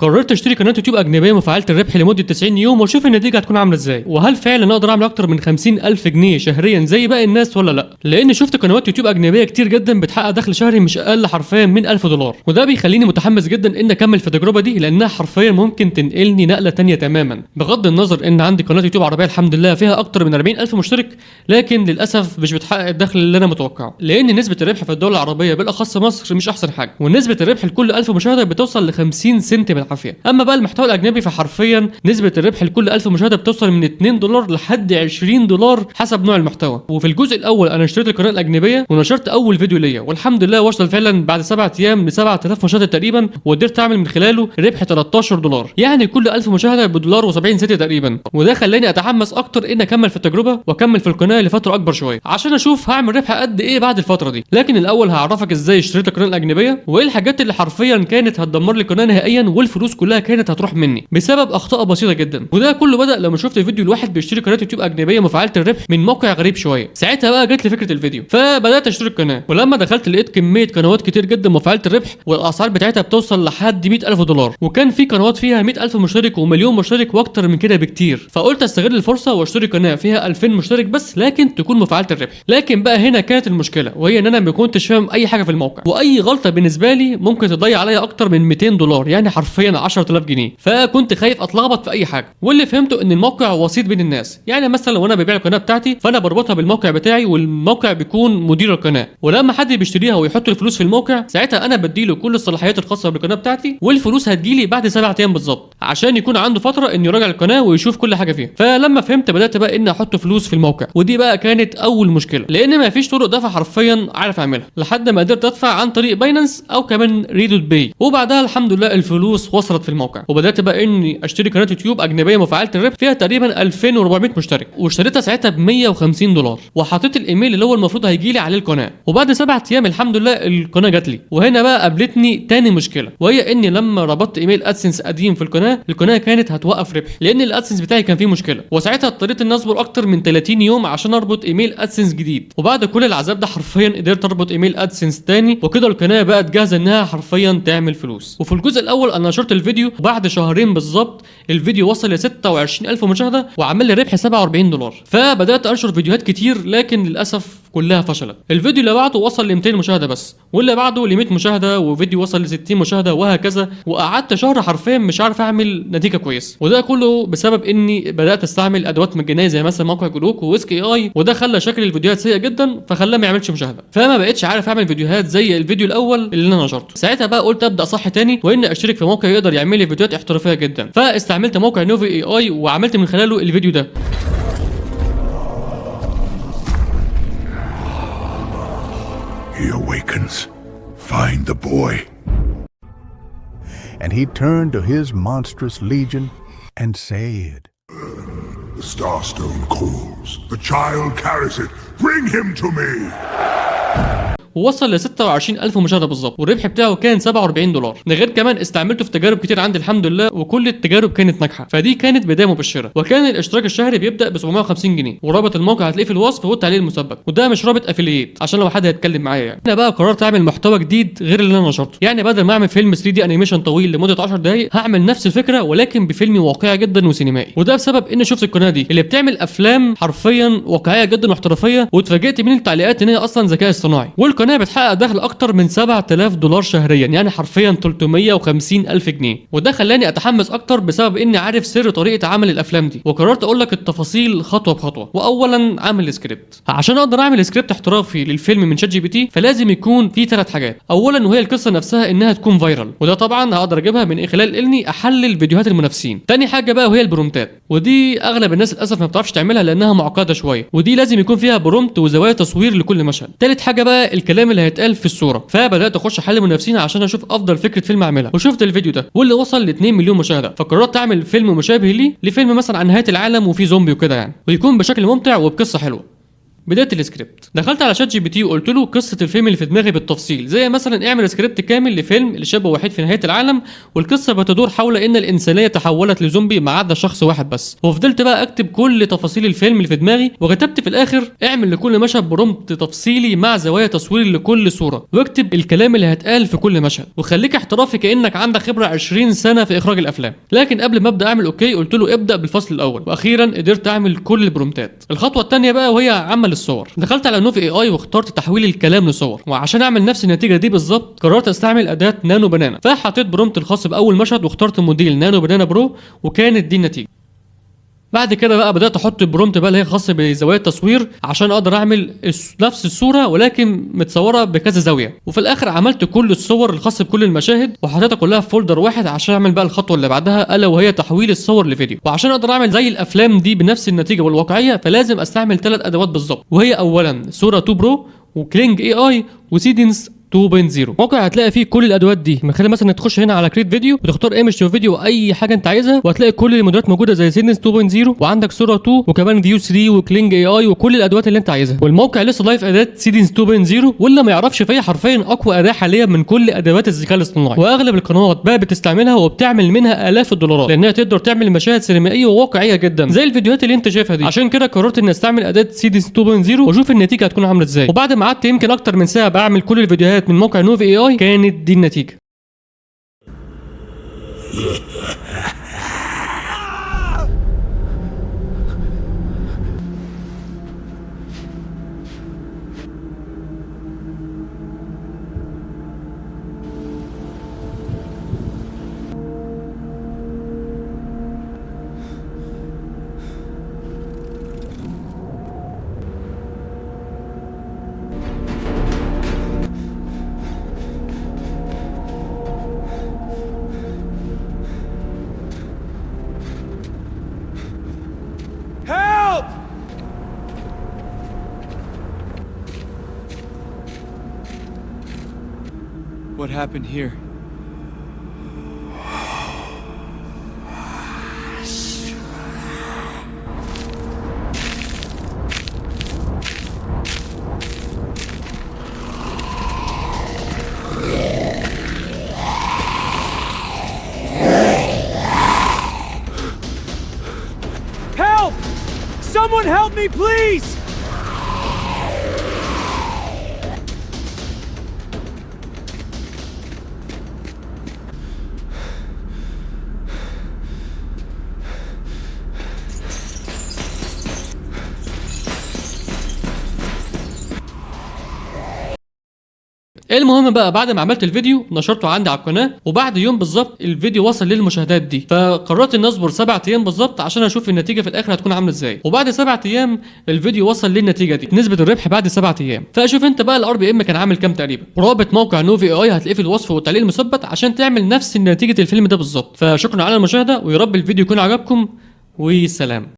قررت اشتري قناة يوتيوب اجنبية مفعله الربح لمدة 90 يوم واشوف النتيجة هتكون عامله ازاي، وهل فعلا اقدر اعمل اكتر من 50,000 جنيه شهريا زي باقي الناس ولا لا؟ لان شفت قنوات يوتيوب اجنبية كتير جدا بتحقق دخل شهري مش اقل حرفيا من $1000، وده بيخليني متحمس جدا ان اكمل في التجربة دي لانها حرفيا ممكن تنقلني نقله تانية تماما. بغض النظر ان عندي قناة يوتيوب عربية الحمد لله فيها اكتر من 40,000 مشترك، لكن للاسف مش بتحقق الدخل اللي انا متوقعه، لان نسبه الربح في الدول العربية بالاخص مصر مش احسن حاجة، ونسبه الربح لكل 1000 مشاهده بتوصل ل 50 سنت بالعافية. اما بقى المحتوى الاجنبي فحرفيا نسبه الربح لكل 1000 مشاهده بتوصل من $2 لحد $20 حسب نوع المحتوى. وفي الجزء الاول انا اشتريت القناة الاجنبية ونشرت اول فيديو ليا، والحمد لله وصل فعلا بعد 7 ايام ل 7000 مشاهده تقريبا، وقدرت اعمل من خلاله ربح $13، يعني كل 1000 مشاهده بدولار و70 سنت تقريبا. وده خلاني اتحمس اكتر ان اكمل في التجربة واكمل في القناة لفترة اكبر شوية عشان اشوف هعمل ربح قد ايه بعد الفترة دي. لكن الاول هعرفك ازاي اشتريت القناة الاجنبية وايه الحاجات اللي حرفيا كانت هتدمر لي القناة نهائيا والفلوس كلها كانت هتروح مني بسبب اخطاء بسيطة جدا. وده كله بدا لما شفت فيديو لواحد بيشتري قناة يوتيوب اجنبية مفعله الربح من موقع غريب شوية. ساعتها بقى جت لي فكرة الفيديو فبدات اشتري القناة، ولما دخلت لقيت كمية قنوات كتير جدا مفعله الربح والاسعار بتاعتها بتوصل لحد $100,000، وكان في قنوات فيها 100,000 مشترك ومليون مشترك واكتر من كده بكتير. فقلت استغل الفرصة واشتري قناة فيها 2000 مشترك بس لكن تكون مفعله الربح. لكن بقى هنا كانت المشكلة، وهي ان انا ما كنتش فاهم اي حاجة في الموقع، واي غلطه بالنسبة لي ممكن تضيع عليا اكتر من $200، يعني حرفيا 10,000 جنيه. فكنت خايف اتلخبط في اي حاجة. واللي فهمته ان الموقع وسيط بين الناس، يعني مثلا لو انا ببيع القناة بتاعتي فانا بربطها بالموقع بتاعي والموقع بيكون مدير القناة، ولما حد بيشتريها ويحط الفلوس في الموقع ساعتها انا بديله كل الصلاحيات الخاصة بالقناة بتاعتي، والفلوس هتجيلي بعد 7 ايام بالظبط عشان يكون عنده فترة انه يراجع القناة ويشوف كل حاجة فيها. فلما فهمت بدات بقى اني احط فلوس في الموقع، ودي بقى كانت اول مشكلة لان ما فيش طرق دفع حرفيا عارف اعملها، لحد ما قدرت ادفع عن طريق Binance او كمان RedotPay. وبعدها الحمد لله الفلوس وصلت في الموقع، وبدات بقى اني اشتري قناة يوتيوب اجنبية مفعله الربح فيها تقريبا 2400 مشترك، واشتريتها ساعتها ب $150، وحطيت الايميل اللي هو المفروض هيجي لي عليه القناة. وبعد 7 ايام الحمد لله القناة جات لي. وهنا بقى قابلتني تاني مشكلة، وهي اني لما ربطت ايميل AdSense قديم في القناة، القناة كانت هتوقف ربح لان ال AdSense بتاعي كان فيه مشكلة، وساعتها اضطريت اني اصبر اكتر من 30 يوم عشان اربط ايميل AdSense جديد. وبعد كل العذاب ده حرفيا قدرت اربط ايميل AdSense تاني، وكده القناة بقت جاهزة انها حرفيا تعمل فلوس. وفي الجزء الاول انا نشرت الفيديو، وبعد شهرين بالظبط الفيديو وصل ل 26,000 مشاهده وعمل لي ربح $47. فبدات انشر فيديوهات كتير لكن للاسف كلها فشلت. الفيديو اللي بعده وصل ل 200 مشاهده بس، واللي بعده ل 100 مشاهده، وفيديو وصل ل 60 مشاهده وهكذا. وقعدت شهر حرفيا مش عارف اعمل نتيجة كويسة، وده كله بسبب اني بدات استعمل ادوات مجانية زي مثلا موقع Grok و Whisk AI، وده خلى شكل الفيديوهات سيء جدا فخلاه ما يعملش مشاهده، فما بقتش عارف اعمل فيديوهات زي الفيديو الاول اللي انا نشرته. ساعتها بقى قلت ابدا صح تاني واني اشترك في موقع يقدر يعمل لي فيديوهات احترافية جدا. فاستعملت موقع Novi AI وعملت من خلاله الفيديو ده. He awakens. Find the boy. And he turned to his monstrous legion and said, The Starstone calls. The child carries it. Bring him to me. ووصل ل 26,000 مشاهده بالظبط، والربح بتاعه كان $47. ده غير كمان استعملته في تجارب كتير عندي الحمد لله، وكل التجارب كانت ناجحة، فدي كانت بداية مبشرة. وكان الاشتراك الشهري بيبدا ب 750 جنيه، ورابط الموقع هتلاقيه في الوصف والتعليق المثبت، وده مش رابط affiliate عشان لو حد هيتكلم معايا يعني. انا بقى قررت اعمل محتوى جديد غير اللي انا نشرته، يعني بدل ما اعمل فيلم 3D animation طويل لمدة 10 دقائق هعمل نفس الفكرة ولكن بفيلم واقعي جدا وسينمائي. وده بسبب ان شفت القناة دي اللي بتعمل افلام حرفيا واقعية جدا واحترافيه، واتفاجئت من التعليقات ان هي اصلا ذكاء اصطناعي، والقناة بتحقق دخل اكتر من $7000 شهريا، يعني حرفيا 350,000 جنيه. وده خلاني اتحمس اكتر بسبب اني عارف سر طريقه عمل الافلام دي، وقررت اقول لك التفاصيل خطوة بخطوة. واولا عامل سكريبت. عشان اقدر اعمل سكريبت احترافي للفيلم من ChatGPT فلازم يكون في 3 حاجات. اولا وهي القصة نفسها انها تكون viral، وده طبعا هقدر اجيبها من خلال اني احلل فيديوهات المنافسين. تاني حاجة بقى وهي البرومتات، ودي اغلب الناس للاسف ما بتعرفش تعملها لانها معقدة شوية، ودي لازم يكون فيها prompt وزوايا تصوير لكل مشهد. تالت حاجة بقى الكلام اللي هيتقال في الصورة. فبدات اخش احلل منافسين عشان اشوف افضل فكرة فيلم اعملها، وشفت الفيديو ده واللي وصل ل 2 مليون مشاهده، فقررت اعمل فيلم مشابه ليه لفيلم مثلا عن نهاية العالم وفيه زومبي وكده يعني، ويكون بشكل ممتع وبقصه حلوة. بداية السكريبت. دخلت على ChatGPT وقلت له قصة الفيلم اللي في دماغي بالتفصيل، زي مثلا اعمل سكريبت كامل لفيلم لشاب وحيد في نهاية العالم، والقصه بتدور حول ان الانسانية تحولت لزومبي ما عدا شخص واحد بس. وفضلت بقى اكتب كل تفاصيل الفيلم اللي في دماغي، وكتبت في الاخر اعمل لكل مشهد prompt تفصيلي مع زوايا تصوير لكل صوره، واكتب الكلام اللي هيتقال في كل مشهد، وخليك احترافي كانك عندك خبره 20 سنة في اخراج الافلام. لكن قبل ما ابدا اعمل okay قلت له ابدا بالفصل الاول، واخيرا قدرت اعمل كل ال prompt ات. الخطوة الثانية بقى وهي عمل الصور. دخلت على Novi AI واخترت تحويل الكلام لصور، وعشان اعمل نفس النتيجة دي بالظبط قررت استعمل اداه Nano Banana. فحطيت prompt الخاص باول مشهد واخترت موديل Nano Banana Pro، وكانت دي النتيجة. بعد كده بقى بدات احط ال prompt بقى اللي هي خاصة بزوايا التصوير عشان اقدر اعمل نفس الصورة ولكن متصورة بكذا زاوية. وفي الاخر عملت كل الصور الخاصة بكل المشاهد وحطيتها كلها في folder واحد عشان اعمل بقى الخطوة اللي بعدها، الا وهي تحويل الصور لفيديو. وعشان اقدر اعمل زي الافلام دي بنفس النتيجة والواقعيه فلازم استعمل 3 ادوات بالظبط، وهي اولا Sora 2 Pro و Kling AI و Seedance 2.0. موقع هتلاقي فيه كل الادوات دي، من خلال مثلا تخش هنا على create video وتختار image to video اي حاجة انت عايزها، وهتلاقي كل الموديلات موجودة زي Seedance 2.0 وعندك Sora 2 وكمان Veo 3 و Kling AI وكل الادوات اللي انت عايزها. والموقع لسه ضايف اداه Seedance 2.0، واللي ما يعرفش فهي حرفيا اقوى اداه حاليا من كل ادوات الذكاء الاصطناعي، واغلب القنوات بقى بتستعملها وبتعمل منها الاف الدولارات لانها تقدر تعمل مشاهد سينمائية وواقعيه جدا زي الفيديوهات اللي انت شايفها دي. عشان كده قررت اني استعمل اداه Seedance 2.0 واشوف النتيجة هتكون عامله ازاي. وبعد ما قعدت يمكن اكتر من ساعة بعمل كل الفيديوهات من موقع Novi AI كانت دي النتيجة. Help! What happened here? Help! Someone help me, please! المهم بقى بعد ما عملت الفيديو نشرته عندي على القناة، وبعد يوم بالظبط الفيديو وصل للمشاهدات دي، فقررت ان اصبر 7 ايام بالظبط عشان اشوف النتيجة في الاخر هتكون عامله ازاي. وبعد 7 ايام الفيديو وصل للنتيجة دي، نسبه الربح بعد 7 ايام. فاشوف انت بقى ال RPM كان عامل كام تقريبا. رابط موقع Novi AI هتلاقيه في الوصف والتعليق المثبت عشان تعمل نفس نتيجة الفيلم ده بالظبط. فشكرا على المشاهدة، ويا رب الفيديو يكون عجبكم، وسلام.